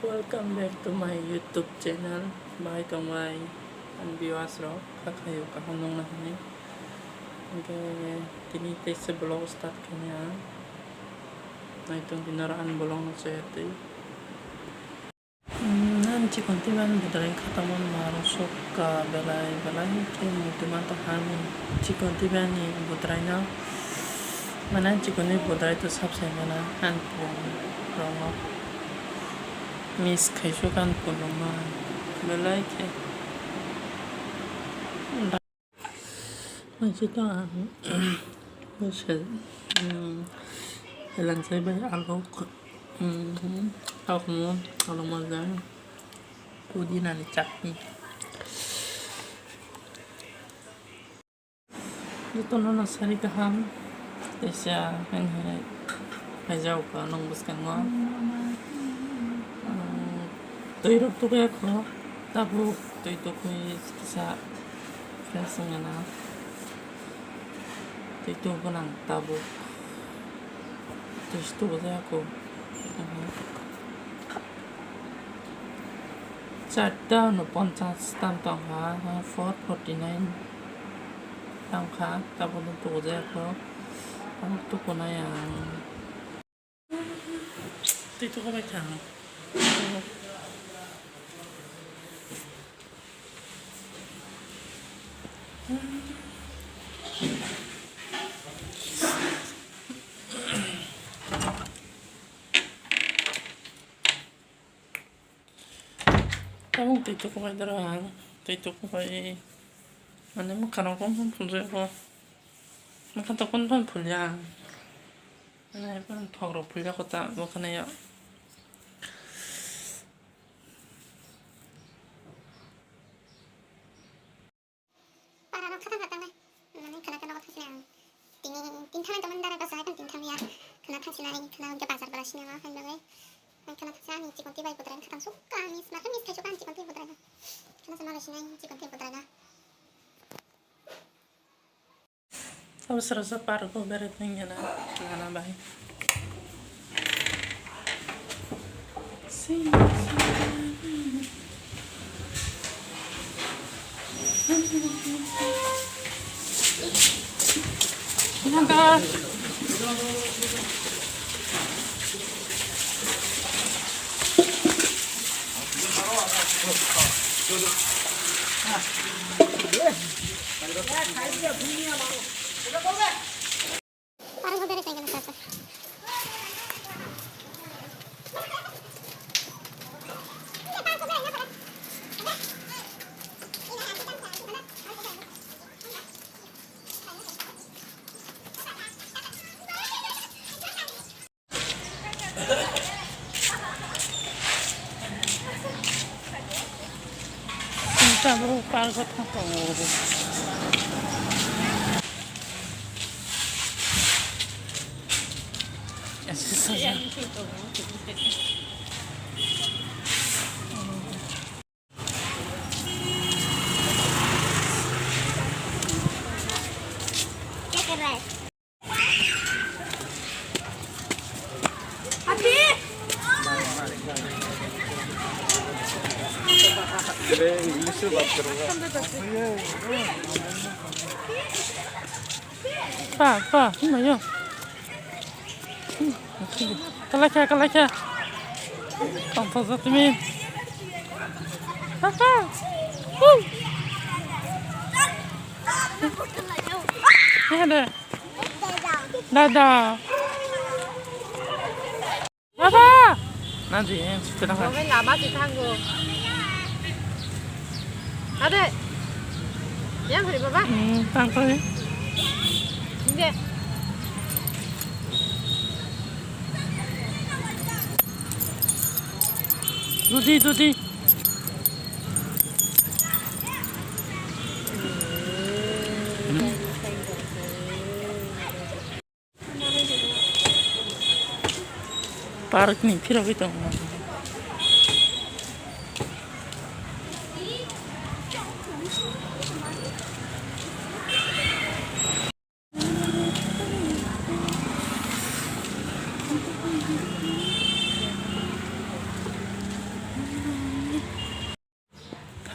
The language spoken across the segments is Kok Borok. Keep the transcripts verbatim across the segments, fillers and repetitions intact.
Welcome back to my YouTube channel. Bai tongbai ani viewers rok, kha khayo kaham nongna hwnwi. Hwnkhe tini teisa vlog start khainai ang. Naitung dinaro ani vlog no chaya twi. Hmm, ani chikon twi ani budrai khatamo maro sukha belai belai khe muitu man tongkha ani chikon twi ani budrai no. Mane ani chikon twi budrai to sab sai mano ani pung rok no. Miss khai sukha ani pung rok no belai khe. Hwnkhe to ang, um, elangsai bai alok, um, tokmo, alok mojang, pudina ni chutney. Jotono no sari kaham, teisa, hai hai. Phaijago nung bwskango. Twi rok tukya kho, tabuk twi tukwi kisa fresh wngya na. Twi tuk gwnang tabuk. Twi se tukjaya kho. Charta uno ponchas tam tongkha, four forty nine tongkha, tabukno tukjaya kho. Ang tukunai ang. Twi tukubai kha ang. Tabuk twi tukubai doro ang. Twi tukubai. Mane mwkhang rok phunjak kho. Mwkhang to phun phun phulya. Mane phun thok rok phulya kho ta mwkhang ya. Para no khata khata nai. Mane khana khana kotha sinai ang. Tini tin thani taman dara kasa kan tin thani ya. Khana thang sinai khana ke bazar bara sinai ma han bagai. Ang khana thang ani chikon twi bai budrai khatang sukha ani smart ani thai sukha ani chikon twi budrai na. Khana sama bai sinai chikon twi budrai na. Abo srasa park o berai tongya na nana bai. Nanda. Tabuk park o thang tongo. Pa, pa, hima yo. Kalaikha, kalaikha. Tongthokjak timi. Kaka. Woo. Kaya de. Dada. Baba. Nanti yang sudah. Kami lama sih tanggung. Ade. Yang hari baba. Hmm, tangkoi. Inde. Dudi, dudi. Park ni phirogwi tongo.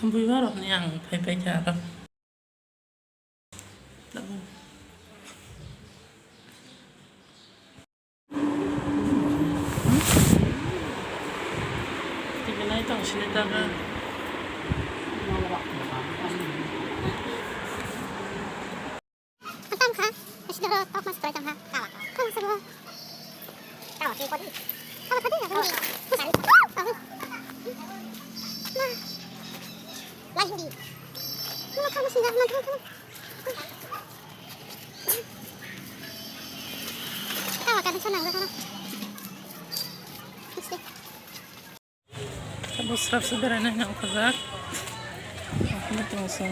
Buibarokni ang phai paikha aro. Tikinai tong sini taga. Ang tang kha, isi doro tok mas kwlai tang kha. Kawa, kawa. Kawa sabo. Kawa sini kodi. Kawa sini ya, kodi. Sari. Kawa. Ma. Lai hindi. Ma, kawa sini ya, ma, kawa, kawa. Kawa, kawa, sana, sana. Mistake. Abo srapsa beraina hwnwi ongkhorjak. Okhorno tongsa.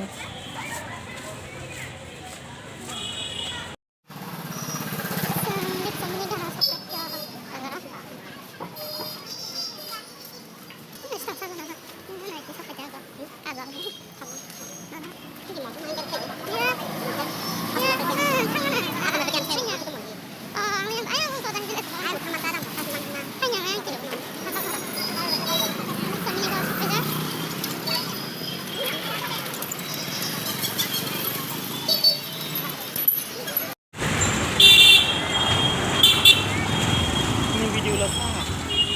Video la sa.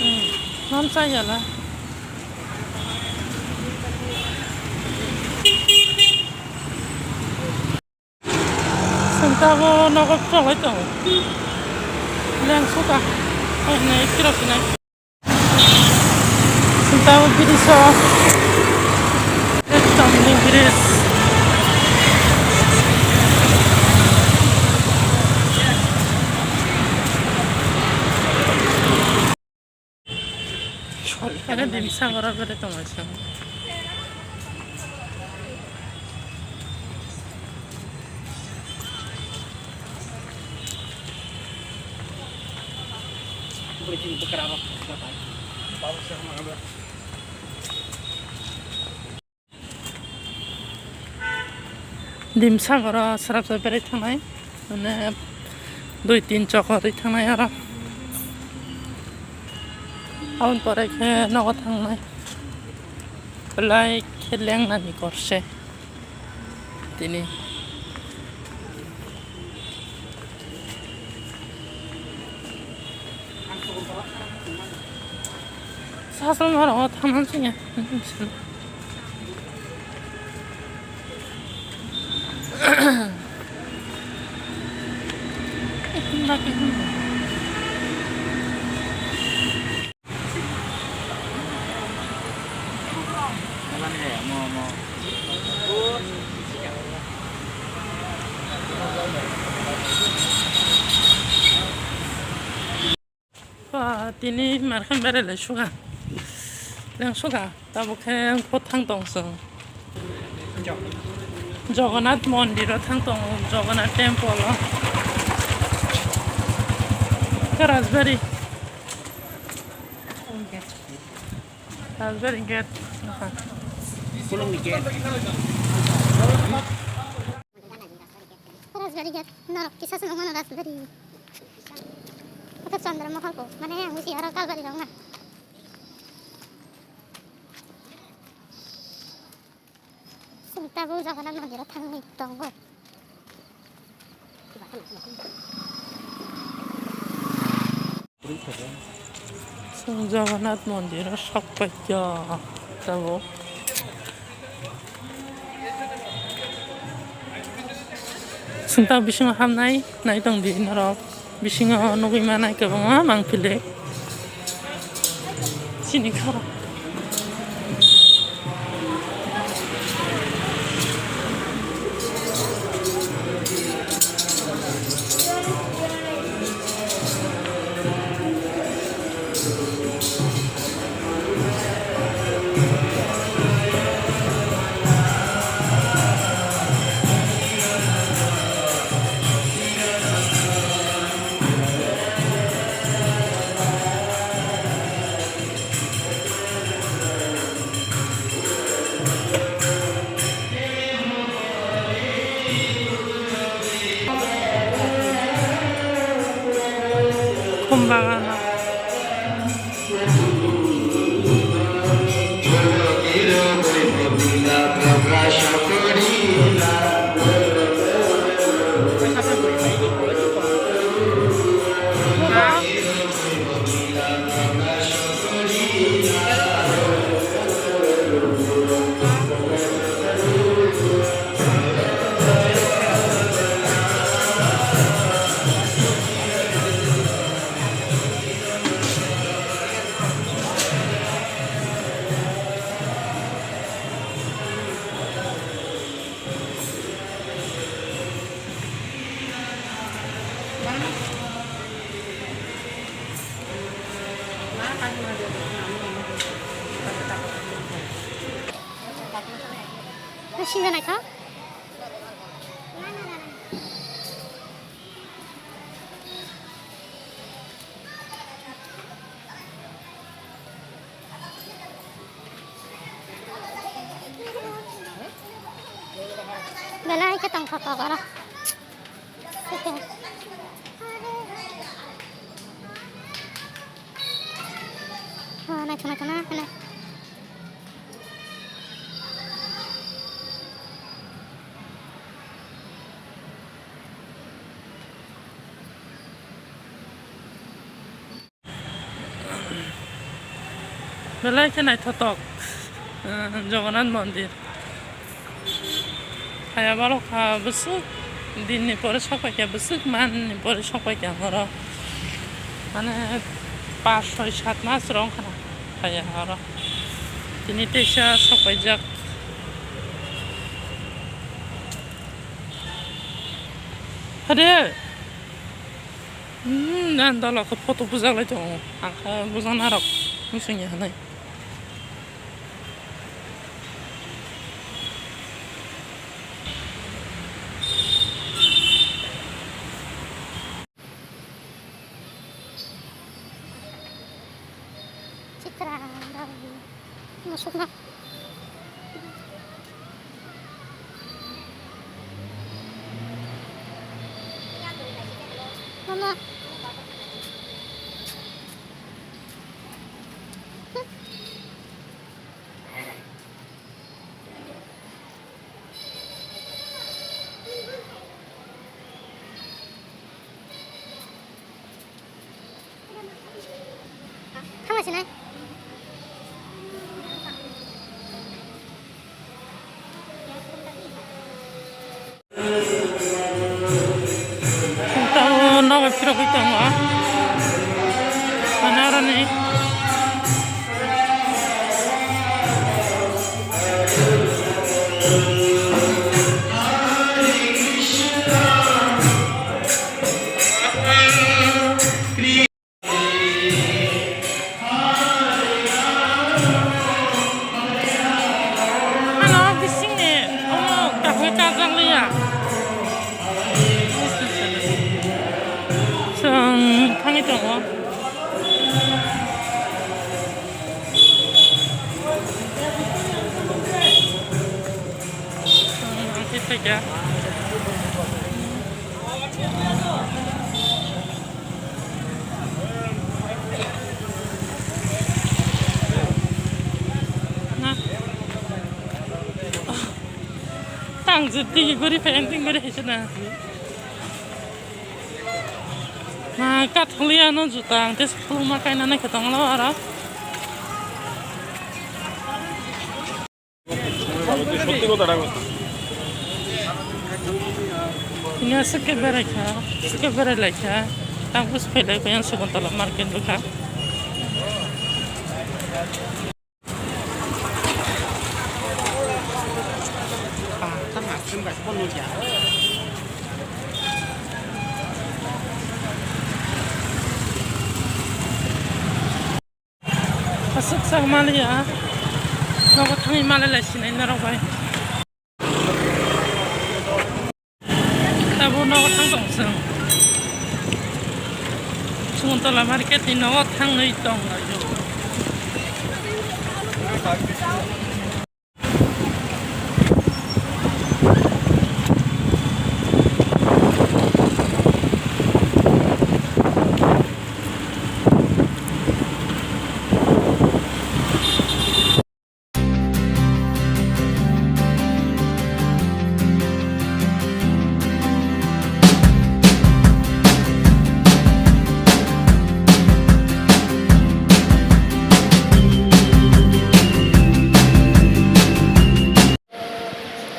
Hmm. Nam sa ya la. Santa bo nogo cholai tongo. Leng suka. Ai, nei, kiro sinai. Santa bo biri so. Ekdom ni biri. Ene dimsa gora bere tongma song. Dimsa goro srapsa berai thangnai, mane dui tin chokor ri thangnai aro. Aboni pore khe nogo thangnai, belai khe lengnani korse tini. Sasal norok thangnang sini. Ba, tini markhan berai lai suga. Leng suga, tabuk khe ang po thang tong chwng. Jagannath mondir o thang tongo, Jagannath temple o. Khe Rajbari. Rajbari gate. Khulumni gate. Rajbari gate. Norok kisa se nongmano Rajbari. Ata Chandra Mahal ko. Mane ang si aro Kalbari rok na. Sing tabuk Jagannath mondir o thangwi tongo. Chwng Jagannath mondir o sok paikha tabuk. Chwng tabuk bisingo habnai, nai tong di norok. Bisingo nugwi manai kwbangma mangpili. Chini khoro. Singna naithok. Belai khe tongthok tok oro. Ah, naithok naithok na, hwnwi. Belai khe naithotok, eh, Jagannath mondir. Haya borok ha bwswk dinni pore sokpaikha, bwswk manni pore sokpaikha oro. Mane, pas, soi, sat mas rok wngkha na haya oro. Tini teisa sokpaijak. Hade! Hmm, nan dolo khe photo bujak lai tongo. Ang khe bujak narok wng songya hinwi. Chitra, musukno. Mama. Thangma sinai. Tao nogo phirogwi tongo. Mane aroni. Ano bisingni omo kahwi kajak liya. Chwng thangwi tongo. Chwng thangwi phaikha. Na. Tang je digi guri phe, ending guri hai se na. Na, katholiya no juta, ang tei khuluma kaina naikhe tonglo aro. Ini aswk khe berai kha, aswk khe berai lai kha. Tang bus phai lai kha, yang Saguntola market bwkha. Aswk sak maliya. Nogo thangwi malai lai sinai norok bai. Tabuk nogo thang tong chwng. Saguntola market ni nogo thangwi tong lai o.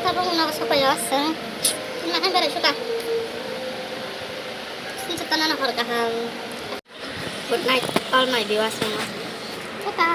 Tabuk nogo sopaio chwng. Chwngno hai berai suka. Chwng chwngno hor kaham. Good night, all my viewers. Tata.